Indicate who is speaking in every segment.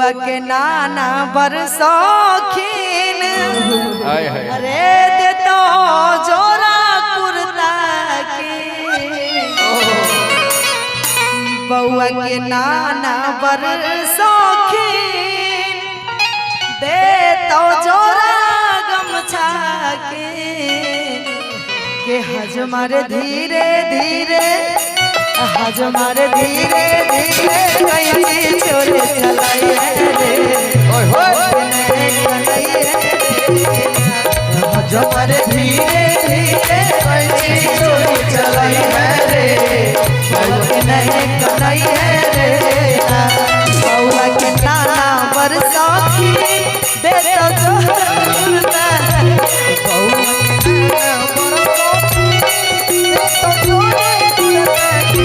Speaker 1: बौआ के नाना बरसौखीन
Speaker 2: हाय हाय।
Speaker 1: अरे दे तो जोरा कुर्ता के। बौआ के नाना बरसौखीन दे तो जोरा गमछा के। के हजमार धीरे धीरे, हजमार धीरे धीरे कैची चोरी चलाई रे।
Speaker 2: ओए होए।
Speaker 1: हजमार धीरे धीरे कैची चोरी चलाई रे। नहीं कन्हैया रे, बौआ के नाना बरसौखी दे तो जोरा कुर्ता। बौआ के नाना बरसौखी दे तो जोरा कुर्ता के।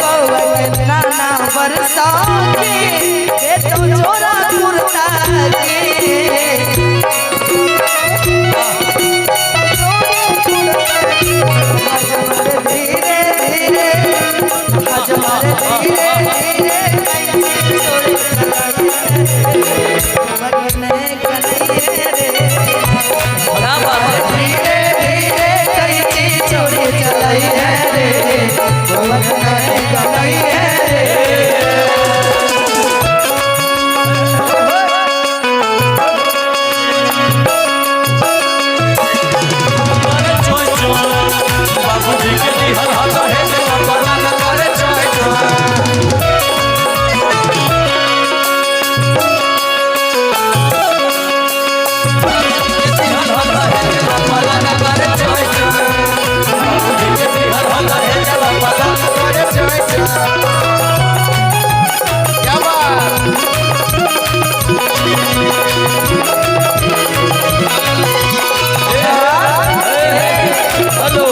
Speaker 1: बौआ के नाना बरसौखी दे तो जोरा कुर्ता के। हजमर धीरे धीरे, हजमर धीरे धीरे कैची चोरी चलाई रे। बौआ के कन्हैया रे,
Speaker 3: क्या बात है।
Speaker 1: धीरे धीरे कैची चोरी चलाई रे। बौआ के कन्हैया रे।
Speaker 3: बाबूजी के दिहल हाथ है
Speaker 2: पलंग करे चोय चोय। पलंग करे चोय चोय।
Speaker 3: बाबूजी के दिहल हाथ है
Speaker 2: पलंग करे चोय चोय। क्या बात।
Speaker 3: हेलो।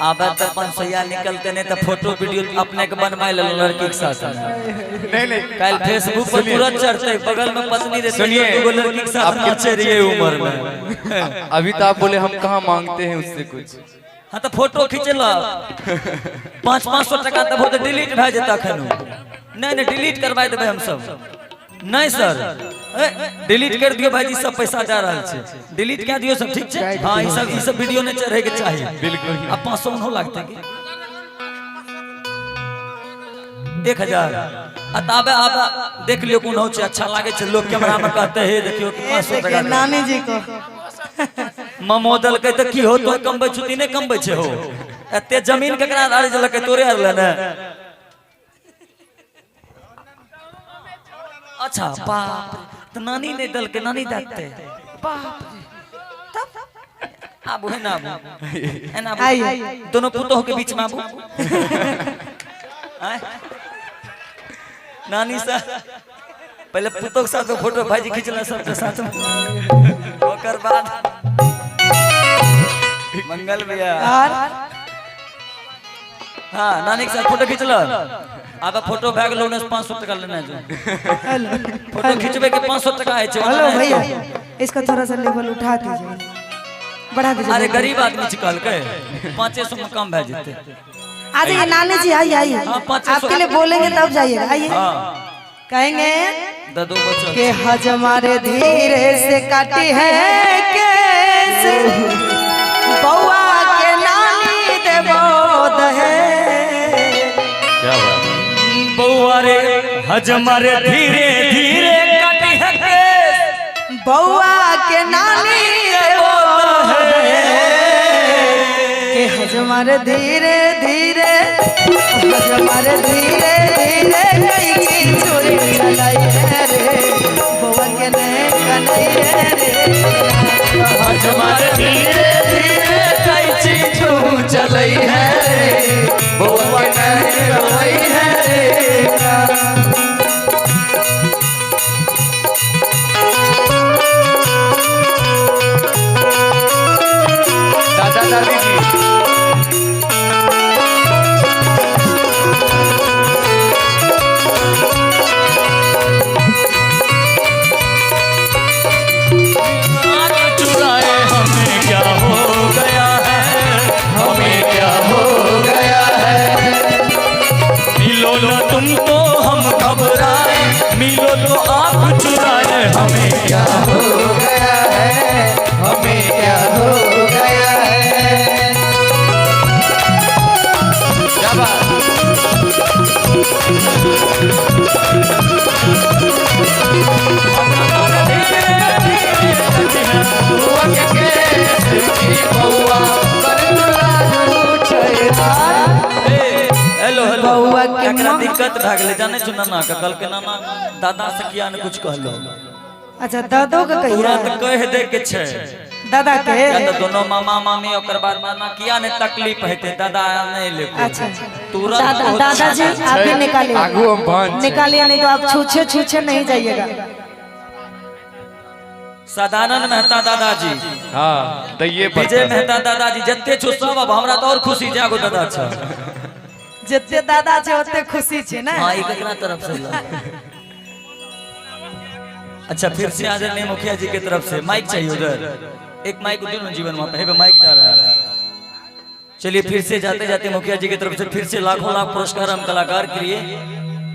Speaker 3: आबे तो 500 निकलते नहीं तो फोटो वीडियो अपने के बनवाए ले लड़की के साथ।
Speaker 2: नहीं नहीं,
Speaker 3: कल फेसबुक पर तुरंत चढ़ते, बगल में पत्नी रहती,
Speaker 2: सुनिए,
Speaker 3: दूगो लड़की के साथ नाचे रही है उम्र में।
Speaker 2: अभी तो आप बोले हम कहाँ मांगते हैं उससे कुछ।
Speaker 3: हाँ तो फोटो खींचल 500-500 टका तब तो डिलीट भए जेतै अखन। नहीं नहीं, डिलीट करवाए देबै हम सब। नहीं सर, डिलीट कर दियो भाईजी, सब पैसा जा रहल छै, डिलीट कए दियो सब, ठीक छै। हाँ ई सब वीडियो नहीं चढ़े के चाही।
Speaker 2: बिल्कुल।
Speaker 3: अब 500 हो लागतै की 1000। आ ताबे आबे देख लियो कोन हो छै, अच्छा लागे छै, लोग कैमरा में कहते हे देखियो कि 500 टका
Speaker 1: देखिए नानी जी को
Speaker 3: ममो देलकै तऽ की हो, तो कमबै छुती नहि कमबै छै हो। एते जमीन केकरा आर देलकै, तोरे आर ले ने। अच्छा बाप रे, तऽ नानी नहि देलकै, नानी देतै बाप रे। तब आबू है ना, आबू एना आबू।
Speaker 1: आइए।
Speaker 3: दोनों पुतोह के बीच में आबू। आय? नानी सा पहले पुतोह के साथ फोटो भाईजी खींचला सबके साथ में, ओकर बाद मंगल भैया।
Speaker 1: और
Speaker 3: हाँ नानी के साथ फोटो खींचल। आब फोटो भए गेल, 500 टका लेना जो।
Speaker 1: हेलो
Speaker 3: फोटो खींचबे के 500 टका है छै।
Speaker 1: हेलो भैया, इसका थोड़ा सा लेवल उठा दीजिए, बढ़ा दीजिए।
Speaker 3: अरे गरीब आदमी छै, कहलकै 500 में कम भए जेतै।
Speaker 1: आ जाइए नानी जी, आइए आइए।
Speaker 3: हाँ, 500।
Speaker 1: आपके लिए बोलेंगे तब जाइएगा, आइए।
Speaker 3: हाँ
Speaker 1: कहेंगे
Speaker 3: ददो बचल
Speaker 1: के हजमारे धीरे से काटी है केस, बौआ के नानी देबो दहे।
Speaker 2: क्या बात।
Speaker 3: बौआ रे हजमारे धीरे धीरे काटी है केस,
Speaker 1: बौआ के नानी देबो दहे। के हजमारे धीरे धीरे, हजमारे धीरे धीरे कैची चोरी चलाई रे। बौआ के ने कन्हैया रे,
Speaker 3: हजमारे धीरे धीरे कैची
Speaker 2: चलई है रे, बौआ के कन्हैया है रे। दादा दादी जी।
Speaker 3: चुराए हमें क्या हो गया है, हमें दिक्कत भए गेलै जानै छौ नाना के, कहलकै नाना दादा से किया ने कुछ कहलो।
Speaker 1: अच्छा दादो के कहिया
Speaker 3: तुरंत कह दे के छै
Speaker 1: दादा के
Speaker 3: या तो दोनों मामा मामी ओकर बाद नाना किया ने तकलीफ हेतै, दादा नहीं ले।
Speaker 1: अच्छा
Speaker 3: तुरंत
Speaker 1: दादा
Speaker 3: बहुत
Speaker 1: दादाजी आप भी निकालिए,
Speaker 2: आगू हम भान छै।
Speaker 1: निकालिए नहीं तो आप छूछे छूछे नहीं जाइएगा।
Speaker 3: सदानंद मेहता दादाजी,
Speaker 2: हाँ दैये
Speaker 3: विजय मेहता दादाजी, जते छो सब, अब हमरा तो और खुशी जागो दादा छ।
Speaker 1: जते दादा छे ओते खुशी छे ना।
Speaker 3: हाँ, ई केकरा तरफ से ला? अच्छा फिर से आदरणीय मुखिया जी के तरफ से माइक चाहिए, उधर एक माइक उधर ना जीवन वहाँ पे हे, माइक जा रहा है। चलिए फिर से जाते जाते मुखिया जी की तरफ से फिर से लाखों लाख पुरस्कार हम कलाकार के लिए।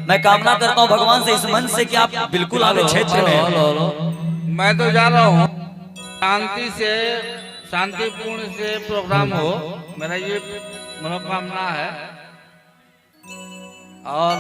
Speaker 3: मैं कामना करता हूँ भगवान से इस मंच से कि आप बिल्कुल आगे क्षेत्र में।
Speaker 4: मैं तो जा रहा हूँ, शांति से शांतिपूर्ण से प्रोग्राम हो, मेरा ये मनोकामना है। और